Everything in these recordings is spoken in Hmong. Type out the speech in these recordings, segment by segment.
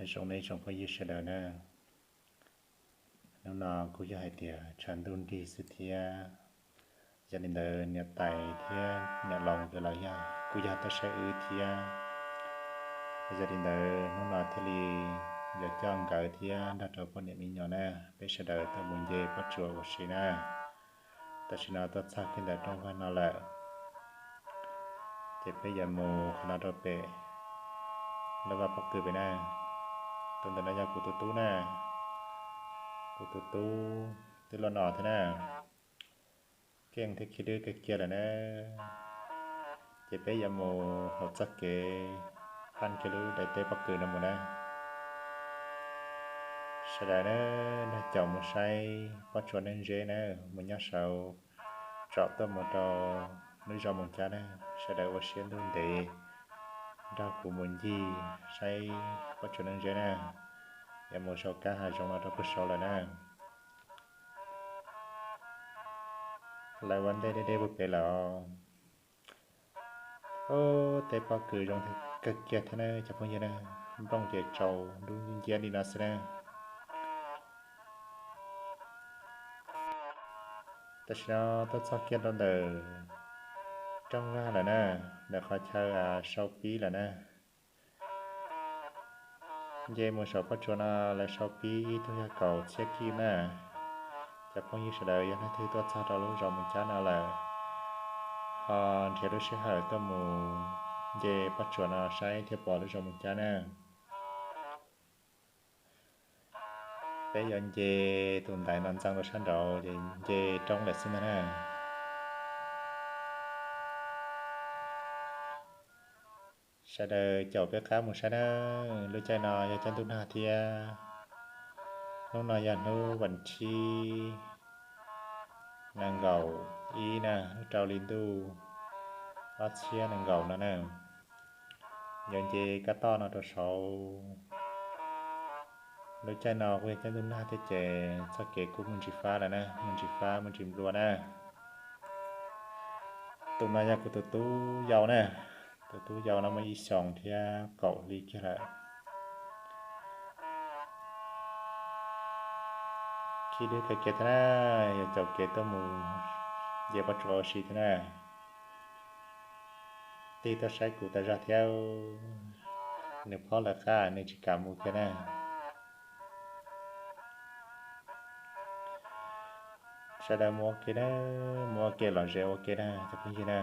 Zoo nej tsoom phooj ywg sawv daws na, hnub no kuj yog hais tias tshav ntuj nrig xwb thiab, yog li ntawd niam tais thiab niam laus nkawd los yog kuj yog tuaj saib wb thiab. Yog li ntawd hnub no thiaj li yuav coj nkawd thiab nrog rau poj niam me nyuam na, peb sawv daws tuaj mus nce pob tsuas ua si na. Tam sim no tuaj txog kiag ntawm rooj vag no lawm, ces peb yuav mus qhov no rau pem lub vaj pob kws pem na. Tus ntawm no yog kuv tus tub na, kuv tus tub twb los no thiab na. Keej thiab khib dwb kawg kiag lawm na. Ces peb yuav mus hauv txoj kev phaj kiag lub daim teb pob kws no mus na. Sawv daws na, nrog caum mus saib pob tsuas neej zeb na, mus nyob saud tsom tuaj mus rau lub zos Moos Cab na. Sawv daws ua siab ntuj ntev nrog kuv mus ncig saib pob tsuas neej zeb na. Yuav mus saum kab hav zoov no rau puag saud lawm na. Lawv ua ntej deb deb puag pem lawm. Ub, teb pob kws zoo kawg kiag thiab na cov phooj ywg na, nplooj ces tsaus ntuj nciab li no xwb na. Tam sim no tuaj txog kiag rau ntawm rooj vag lawm na, ntawm qhov chaw sau pib lawm na. Nce mus saum pob tsuas no lawv sau pib ib tug yog kaum txhiab kib na. Cov phooj ywg sawv daws yog leej twg tuaj txog rau lub zos Moos Cab no lawm, ho nrhiav lub sij hawm tuaj mus nce pob tsuas no saib thiaj pom lub zos Moos Cab na. Peb yuav nce tus ntaiv no ntxeev rau sab nraud ces nce roob lawm xwb ntag na. Sawv daws caum peb qab mus saib na. Lub caij no yog caij ntuj nag thiab. Hnub no yog hnub vas thib nees nkaum ib na, lub rau hli ntuj ob txhiab nees nkaum no na. Yuav nce kab toj no rau saud. Lub caij no kuj yog caij ntuj nag thiab ces txoj kev kuj muaj ntsis fab lawm na, muaj ntsis fab muaj ntsis nplua na. Tus no yog kuv tus tub yau na, tus tub yau no muaj ib xyoos thiab kaum hli kiag lawm. Khib dwb kawg kiag thiab na, yuav caum kev tuaj mus nce pob tsuas ua si thiab na. Tig tuaj saib kuv tas zog thiab, nws phob lawv qab nws tsis kam mus kiag na. Sawv daws mus ua ke na, mus ua ke lom zem ua ke na cov phooj ywg na.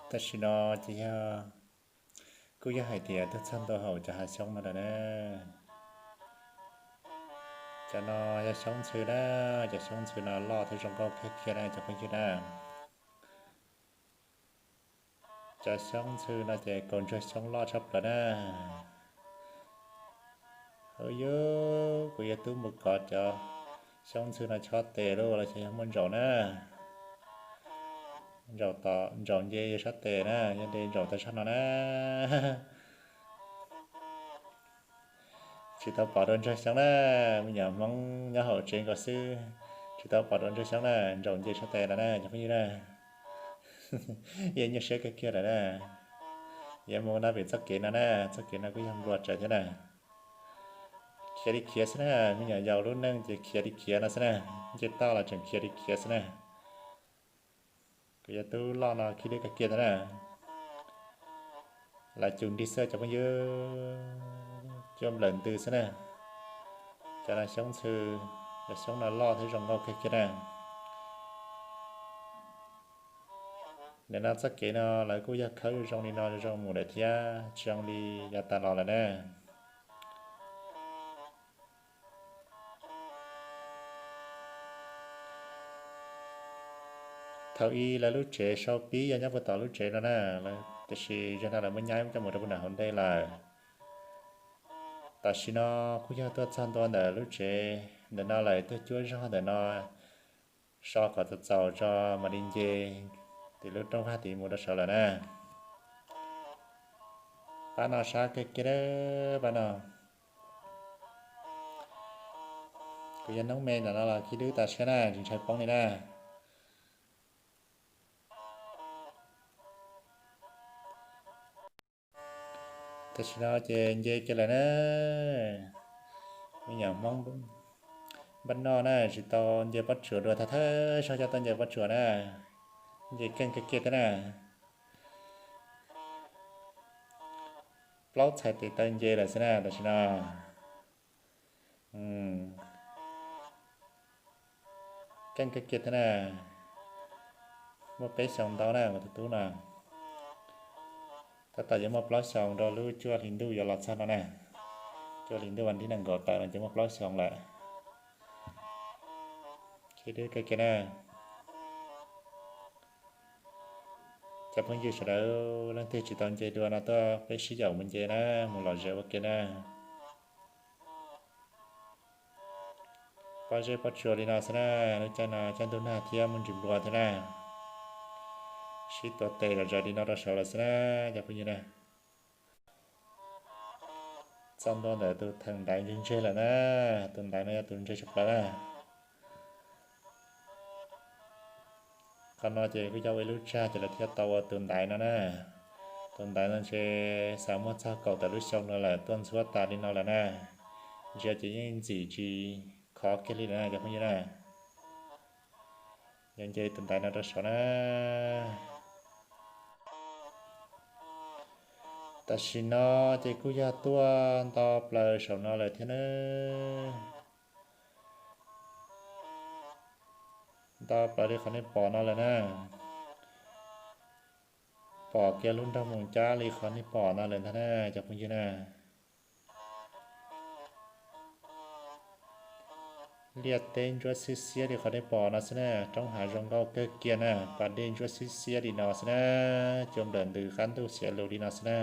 Tam sim no ces yog, kuj yog hais tias tuaj txog ntua hauv cov hav xyoob no lawm na. Cov no yog xyoob ntxhw na, cov xyoob ntxhw no loj thiab zoo nkauj kawg kiag na cov phooj ywg na. Cov xyoob ntxhw no ces kaus ntsuag xyoob loj tshaj plaws na. Ub yuv, kuv yog tub mus kov cov xyoob ntxhw no chob tes lauj, los xyov yog muaj ntsaum na. Ntsaum tod, ntsaum nce yog sab tes na, yog de ntsaum tau sab no na. Tsis tau pom dua ntsuag xyoob na, me nyuam Hmoob nyob hauv tsev nkaus xwb, tsis tau pom dua ntsuag xyoob na, ntsaum nce sab tes lawm na cov phooj ywg na. Yeej nyuaj siab kawg kiag lawm na. Yuav mus no pem txoj kev no na, txoj kev no kuj yog nplua tsawv thiab na. Khiav li khiav xwb na, me nyuam yaus lub neej ces khiav li khiav no xwb na, nce toj los tseem khiav li khiav xwb na. Kuv yog tub loj no khib dwb kawg kiag thiab na. Lawv cus nrig xwb cov phooj ywg, cuaj nplawm ntws xwb na. Cov no xyoob ntxhw, cov xyoob no loj thiab zoo nkauj kawg kiag na. Nim no txoj kev no lawv kuj yog khawb zoo li no zoo mus lawm thiab, tsis zoo li yav tas los lawm na. Thaum ub lawv lub tsev sau pib yog nyob puag tom lub tsev no na, tiam sis zaum no lawv muab nyab coj mus rau puag nram hauv ntej lawm. Tam sim no kuj yog tuaj txog ntua ntawm lub tsev ntawm no lawm, tuaj cuab zog ntawm no so kom txaus txaus tso mam li nce tim lub rooj vag tid mus rau saud lawm na. Pab no sab kawg kiag, pab no. Kuv yog noob me ntawm no los khib dwb tas siab na, tsis ntshai poob li na. Tam sim no ces nce kiag lawm na. Me nyuam Hmoob npaj noj na, tsis tau nce pob tsuas dua, thawj thawj zaug coj tuaj nce pob tsuas na. Nce keej kawg kiag thiab na. Plaub txhais tes taw nce lawm xwb na tam sim no. Keej kawg kiag thiab na. Muaj peb xyoos ntau na tus tub no. Tab tom yuav muaj plaub xyoos rau lub cuaj hli ntuj yuav los txog no na. Cuaj hli ntuj vas thib nees nkaum tawm no ces muaj plaub xyoos lawm. Keej kawg kiag na. Cov phooj ywg sawv daws, leej twg tsis tau nce dua no tuaj peb sib yaum mus nce na, mus lom zem ua ke na. Pob zeb pob tsuas li no xwb na, lub caij no caij ntuj nag thiab muaj ntsis nplua thiab na. Sib tuav tes zom zaws li no rau saud lawm xwb na, cov phooj ywg na. Txog ntua ntawm tus theem ntaiv ntseg ntseg lawm na, tus ntaiv no yog tus ntseg tshaj plaws na. Qhov no ces kuj yog ua ib lub tsag ces lawv thiaj tau ua tus ntaiv no na. Tus ntaiv no ntshe xav muaj txog kaum tawm lub xyoo no lawm tuaj ntxhuav tas li no lawm na. Ntsia ces yeej ntxim tsis khov kiag li lawm na cov phooj ywg na. Yog nce tus ntaiv no rau saud na. Tam sim no ces kuj yog tuaj nto plaws saum no lawm thiab na. Nto plaws li qhov nej pom no lawm na. Pom kiag lub nroog Moos Cab li qhov nej pom no lawm ntag na cov phooj ywg na. Liaj teb ntsuab xiab xiab li qhov nej pom no xwb na, roob hav zoo nkauj kawg kiag na, pas dej ntsuab xiab xiab li no xwb na, cua nplawm ntws qab ntuj xiav lus li no xwb na.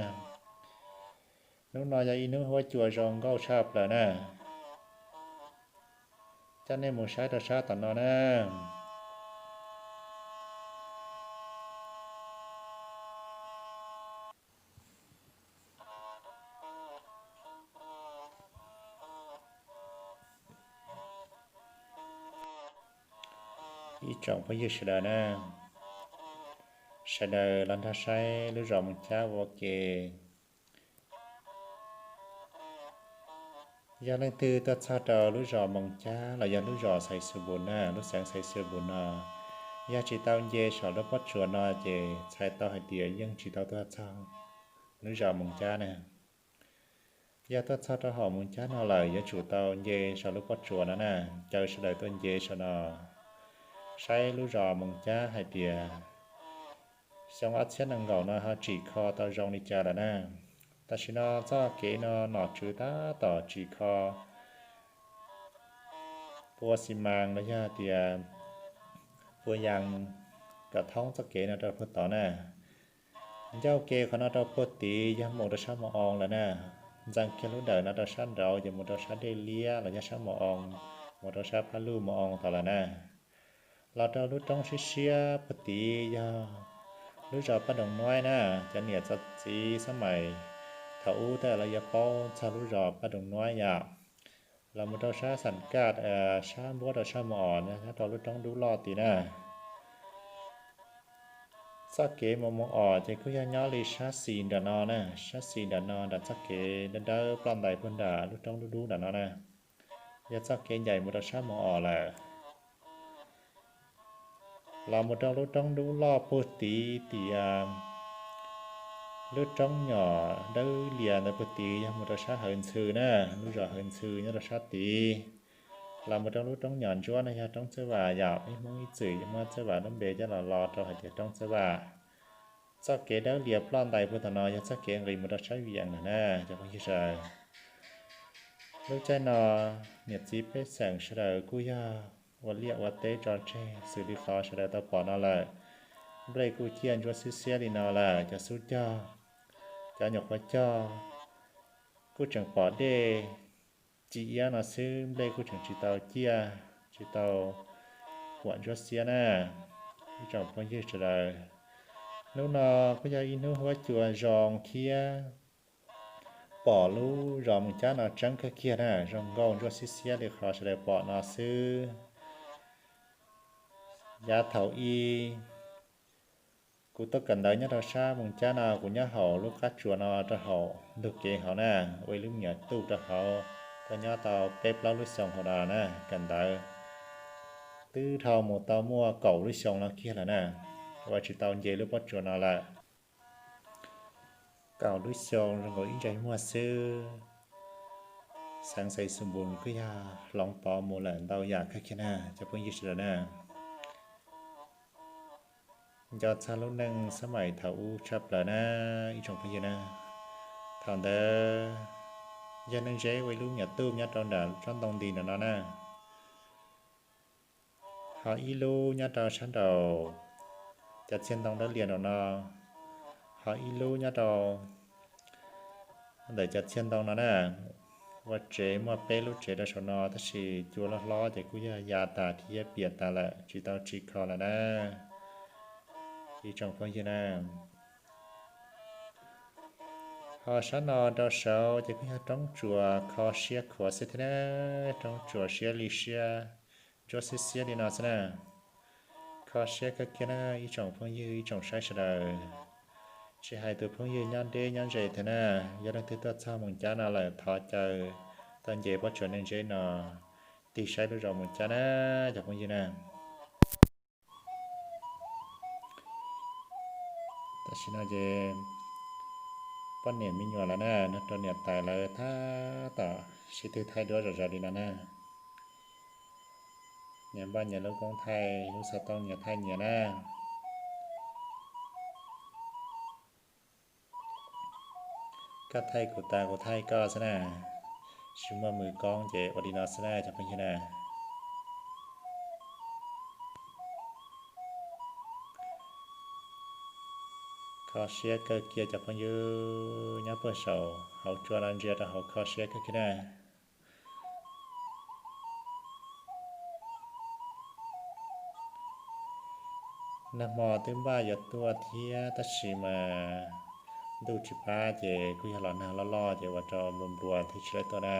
Hnub no yog ib hnub huab cua zoo nkauj tshaj plaws na. Coj nej mus saib rau sab tom no na. Ib tsoom phooj ywg sawv daws na, sawv daws los nrog saib lub zos Moos Cab ua ke. Yog leej twg tuaj txog rau lub zos Moos Cab los yog lub zos Xaiv Xwm Npus na, lub xeev Xaiv Xwm Npus no, yog tsis tau nce saum lub pob tsuas no ces txhais tau hais tias yeej tsis tau tuaj txog lub zos Moos Cab na. Yog tuaj txog rau hauv Moos Cab no lawm yuav tsum tau nce saum lub pob tsuas no na, caw sawv daws tuaj nce saum no saib lub zos Moos Cab hais tias xyoo ob txhiab nees nkaum no ho tsim kho tau zoo li cas lawm na. Tam sim no txoj kev no nom tswv tab tom tsim kho pua xi mas los yog tias pua yas kom thoob txoj kev no rau puag tod na. Ncauj ke qhov no rau puag tid yog mus rau sab Mus Oo lawm na. Ntxeev kiag lub dawm no rau sab nraud ces mus rau sab Dej Liab los yog sab Mus Oo, mus rau sab Phab Luj Mus Oo tod lawm na. Los rau lub roob siab siab puag tid yog lub zos Paj Doos Nuaib na. Cov niam txiv xab mais thaum ub tej lawv yuav paub txog lub zos Paj Doos Nuaib yom. Los mus rau sab Xam Kaj, sab npuab rau sab Mus Om nyob rau lub roob dub loj tid na. Txoj kev mus Mus Om ces kuj yog nyob li sab xis nram no na, sab xis nram no nram txoj kev dawb dawb ploj ntais puag nram lub roob dub dub nram no na. Yog txoj kev ncaim mus rau sab Mus Om lawm. Los mus rau lub roob dub loj puag tid tias lub roob nyom dawb lias ntawd puag tid yog mus rau sab Hawv Ntxhw na, lub zos Hawv Ntxhw nyob rau sab tid. Los mus rau lub roob nyom ntsuab no yog roob Txawj Vam yom, ib Hmoob ib txwm muab Txawj Vam lub npe coj los lo rau hais tias roob Txawj Vam. Txoj kev dawb lias ploj ntais puag tom no yog txoj kev nqis mus rau sab Vias lawm na cov phooj ywg sawv daws. Lub caij no niam txiv pej xeem sawv daws kuj yog ua liaj ua teb tso tseg xws li qhov sawv daws tau pom no lawm. Nplej kuj ciaj ntsuab xiab xiab li no lawm, cov xub cog, cov nyuam qhuav cog kuj tseem pom dej ci iab no xwb, nplej kuj tseem tsis tau ciaj, tsis tau huam ntsuab xiab na. Ib tsoom phooj ywg sawv daws, hnub no kuj yog ib hnub huab cua zoo thiab pom lub zos Moos Cab no tseeb kawg kiag na, zoo nkauj ntsuab xiab xiab li qhov sawv daws pom no xwb. Yav thaum ub Kuv tuaj kawm ntawv nyob rau sab Moos Cab no, kuv nyob hauv lub qab tsuas no rau hauv ntug kev hauv na, ua ib lub me nyuam tuj rau hauv, tuaj nyob tau peb plaub lub xyoo hauv no na, kawm ntawv twb dhau mus tau muaj kaum lub xyoo no kiag lawm na, ua tsis tau nce lub pob tsuas no lawm. Kaum lub xyoo zoo nkaus ib ntsais muag xwb, xeev Xais Xus Npus kuj yog hloov pov mus lawm ntau yam kawg kiag na cov phooj ywg sawv daws na. Nco txog lub neej xab maim thaum ub tshaj plaws na ib tsoom phooj ywg na. Thaum ntawd yog neej zeb ua ib lub me nyuam tuj nyob rau nram tsob ntoo nti ntawm no na, ho ib lub nyob rau sab nraum cov txiag ntoo dawb lias nraum no, ho ib lub nyob rau ntawm cov txiag ntoo no na. Ua tsev muaj peb lub tsev rau saum no tab sis cua loj hlob ces kuj yog ya tas thiab piam tas lawm tsis tau tsim kho lawm na ib tsoom phooj ywg na. Ho sab no rau saud ces kuj yog roob tsuas kho siab khuav xwb thiab na, roob tsuas siab li siab, ntsuab xiab xiab li no xwb na. Kho siab kawg kiag na ib tsoom phooj ywg ib tsoom saib sawv daws. Tsis hais tus phooj ywg nyob deb nyob ze thiab na, yog leej twg tuaj txog Moos Cab no lawm thov caw tuaj nce pob tsuas neej zeb no tig saib lub zos Moos Cab na cov phooj ywg na. Tam sim no ces poj niam me nyuam lawv na, nrog rau niam tais lawv tab tom sib twv thaij duab zom zaws li no na. Nyias npaj nyias lub koob thaij lub xov tooj nyias thaij nyias na. Koj thaij kuv tas kuv thaij koj xwb na, tsis muaj mws koob ces ua li no xwb na cov phooj ywg na. Kho siab kawg kiag cov phooj ywg nyob puag saum hauv tsua no ntsia rau hauv kho siab kawg kiag na. Nag hmo twb npaj yuav tuaj thiab tab sis mas ntuj tsis pab ces kuj yog los nag loj loj ces ua rau nplua nplua thiaj tsis tau tuaj na.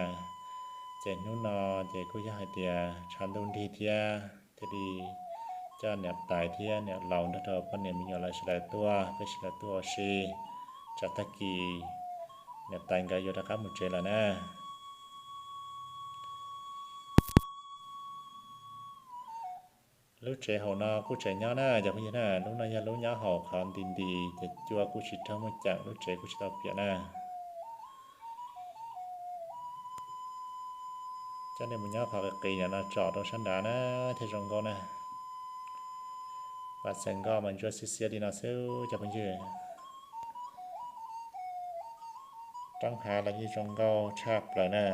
Ces hnub no ces kuj yog hais tias tshav ntuj nrig thiab thiaj li coj niam tais thiab niam laus nrog rau poj niam me nyuam lawv sawv daws tuaj, peb sawv daws tuaj ua si, tsam tag kis niam tais nkawd yuav rov qab mus tsev lawm na. Lub tsev hauv no kuj tseem nyob na cov phooj ywg na, lub no yog lub nyob hauv qhov nti nti ces cua kuj tsis raug muaj ceem, lub tsev kuj tsis tau piam na. Coj nej mus nyob qhov qis qis no tsom rau sab nrad na thiaj zoo nkauj na. Pas xeem nkoj mas ntsuab xiab xiab li no xwb cov phooj ywg. Roob hav los yeej zoo nkauj tshaj plaws na.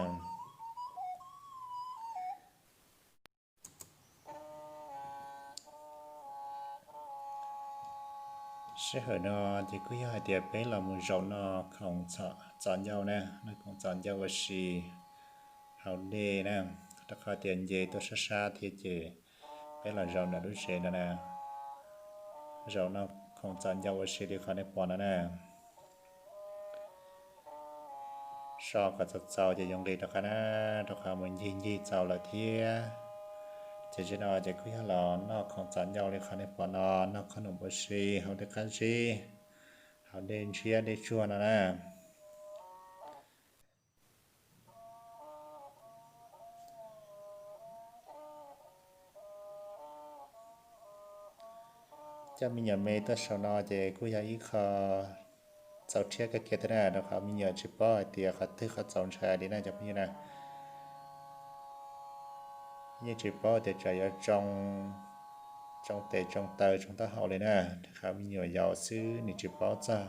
Sij hawm no ces kuj yog hais tias peb los mus zaum noj khoom txom ncauj na, noj khoom txom ncauj ua si hauv dej na, rau qhov tias nce tuaj sab sab thiab ces peb los zaum ntawm lub tsev no na, zaum noj khoom txom ncauj ua si li qhov nej pom no na. So kom txaus txaus ces yuav nqis rov qab na, rau qhov mus ncig ncig txaus lawm thiab. Ces zaum no ces kuj yog los noj khoom txom ncauj li qhov nej pom no, noj khoom noj ua si hauv dej qab zib, hauv dej ntshiab dej tsuag no na. Coj me nyuam me tuaj saum no ces kuj yog ib qho txaus rhiab kawg kiag thiab na, rau qhov me nyuam tsis paub hais tias qhov twg qhov txaus ntshai li na cov phooj ywg na. Yeej tsis paub tias tsam yuav tsoo, tsoo tes tsoo taw tsoo taub hau li na, rau qhov me nyuam yaus xwb nws tsis paub txog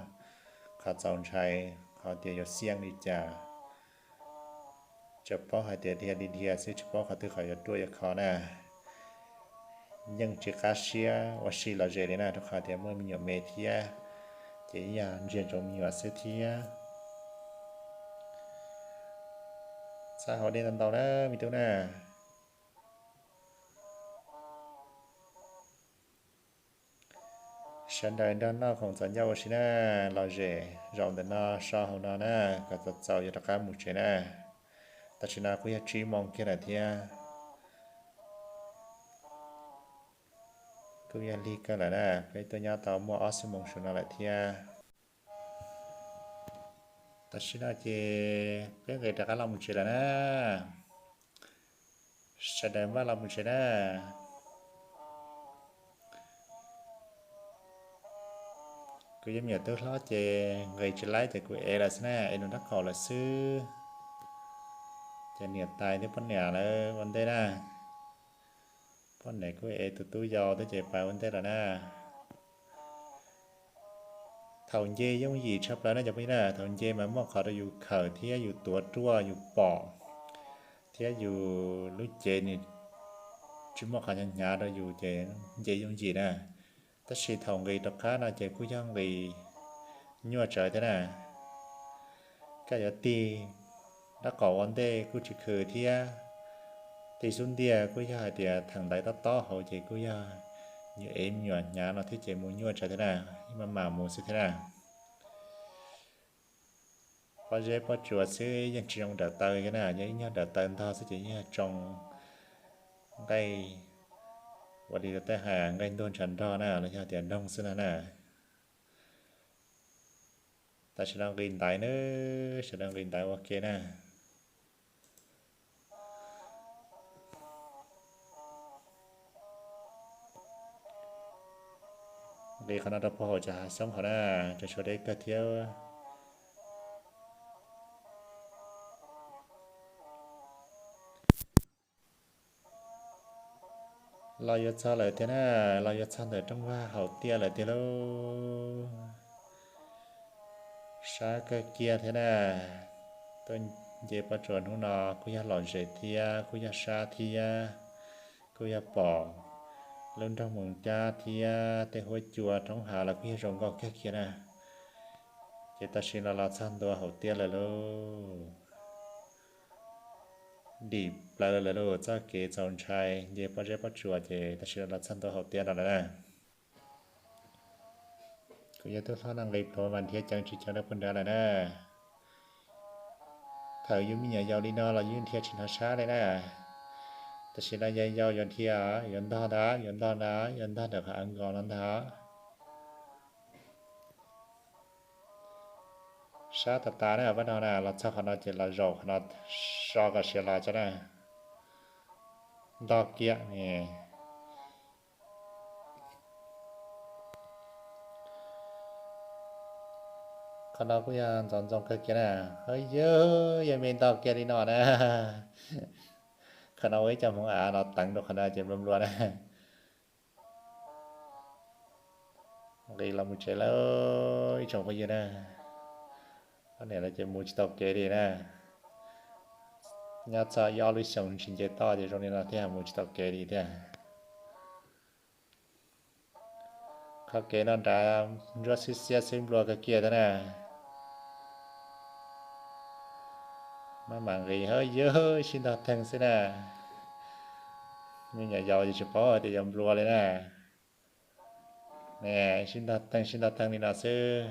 qhov txaus ntshai, qhov tias yuav xiab li cas. Tsuas paub hais tias dhia li dhia xwb tsis paub qhov twg qhov yuav ruaj yuav khov na. Yeej tsis qab siab ua si lom zem li na, rau qhov tias muaj me nyuam me thiab, ces yog ntsia ntsoov me nyuam xwb thiab. Txhob haus dej ntau ntau na me tub na. Sawv daws nrog noj khoom txom ncauj ua si na, lom zem zaum ntawm no so hauv no na, kom txaus txaus yuav rov qab mus tsev na. Tam sim no kuj yog tsib moo kiag lawm thiab. Kuj yog lig kawg lawm na, peb tuaj nyob tau muaj ob xuab moos saum no lawm thiab. Tam sim no ces peb nqis rov qab los mus tsev lawm na. Sawv daws npaj los mus tsev na. Kuv yog me nyuam tub hlob ces nqis tsis laib ces kuv ev lawm xwb na, ev nws rab kaum lawm xwb. Ces niam tais thiab poj niam lawv ua ntej na. Poj niam kuj ev tus tub yau thiab ces pais ua ntej lawm na. Thaum nce yooj yim tshaj plaws na cov phooj ywg na, thaum nce mas muaj qhov rau yus khawm thiab yus tuav ruaj yus pom, thiab yus lub cev nws tsis muaj qhov hnyav hnyav rau yus ces nce yooj yim na. Tab sis thaum nqis rov qab no ces kuj yog nqis nyuaj tsawv thiab na. Koj yuav tig rab qaum ua ntej kuj tsis khw thiab, tig xub ntiag kuj yog hais tias theem ntaiv tob tob hauv ces kuj yog yus ev me nyuam hnyav no thiab ces mus nyuaj tsawv thiab na, ib mam mam mus xwb thiab na. Pob zeb pob tsuas xwb yeej tsis zoo dawm taw thiab na, yog ib nyuag dawm taw ntog xwb ces yeej yog tsoo nqaij, ua li tej hais nqaij ntuag ntshav nrog na los yog tias doog xwb no na. Tam sim no nqis ntaiv na, sawv daws nqis ntaiv ua ke na. Nqis qhov no rau puag hauv cov hav xyoob hauv na, rau suav deb kawg thiab. Los yuav txog lawm thiab na, los yuav txog ntawm rooj vag Haum Tiaj lawm tiag lauj. Sab kawg kiag thiab na. Tuaj nce pob tsuas hnub no kuj yog lom zem thiab kuj yog sab thiab, kuj yog pom lub nroog Moos Cab thiab tej huab cua roob hav los kuj yog zoo nkauj kawg kiag na. Ces tam sim no los txog ntua Haum Tiaj lawm lauj. Dim plaws lawm lauj, txoj kev txaus ntshai nce pob zeb pob tsuas ces tam sim no los txog ntua Haum Tiaj no lawm na. Kuv yog tub hlob no nqis pluav mas nrhiav ceev tsis ceev rau puag nrad lawm na. Thaum yus me nyuam yaus li no los yus nrhiav tsis hnov sab li na. Tam sim no yog yau yuav nrhiav, yuav ntog ntag, yuav ntog ntag, yuav ntog ntawm qhov av nkaus no ntag. Sab tas tas na, pab no na, los txog qhov no ces los zaum qhov no so kom siav los tso na. Ntog kiag ne. Qhov no kuj yog ntxoov ntxoo kawg kiag na. Yog, yog me ntog kiag li no na. Qhov no ua ib co hmoov av los teev rau qhov no ces nplua nplua na. Nqis los mus tsev lawm ib tsoom phooj ywg na. Ob niam lawv ces mus tsis tau kev li na. Nyob txog ib ob lub xyoo tsis nce toj ces zoo li no thiaj mus tsis tau kev li thiab. Qhov kev no nrad ntsuab xwb xiab xwb nplua kawg kiag thiab na. Maj mam nqis, hawb yawg, sib ntog theej xwb na. Me nyuam yaus ces tsis paub tias yuav nplua li na. Ne, sib ntog theej sib ntog theej li no xwb.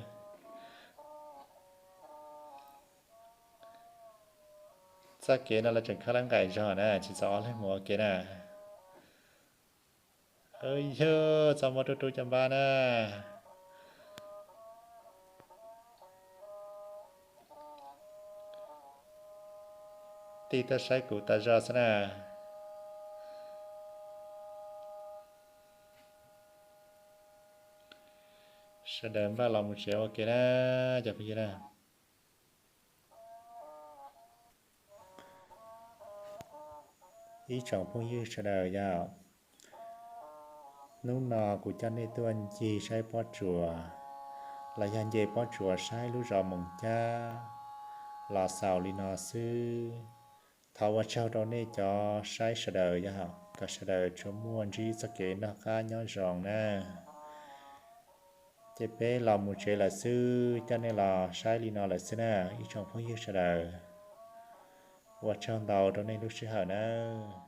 Txoj kev no lawv tseem khawb lawv nqaim zog na, tsis txaus ob leeg mus ua ke na. Yog txoj muaj rub rub caj npab na. Tij tuaj saib kuv tas zog xwb na. Sawv daws npaj los mus tsev ua ke na, cov phooj ywg na. Ib tsoom phooj ywg sawv daws yom, hnub no kuv coj nej tuaj ncig saib pob tsuas los yog nce pob tsuas saib lub zos Moos Cab los xaus li no xwb. Thov ua tsaug rau nej cov saib sawv daws yom, kom sawv daws tsuas muaj ntsib txoj kev noj qab nyob zoo na. Ces peb los mus tsev lawm xwb, coj nej los saib li no lawm xwb na ib tsoom phooj ywg sawv daws. Ua tsaug ntau rau nej lub sij hawm nawb.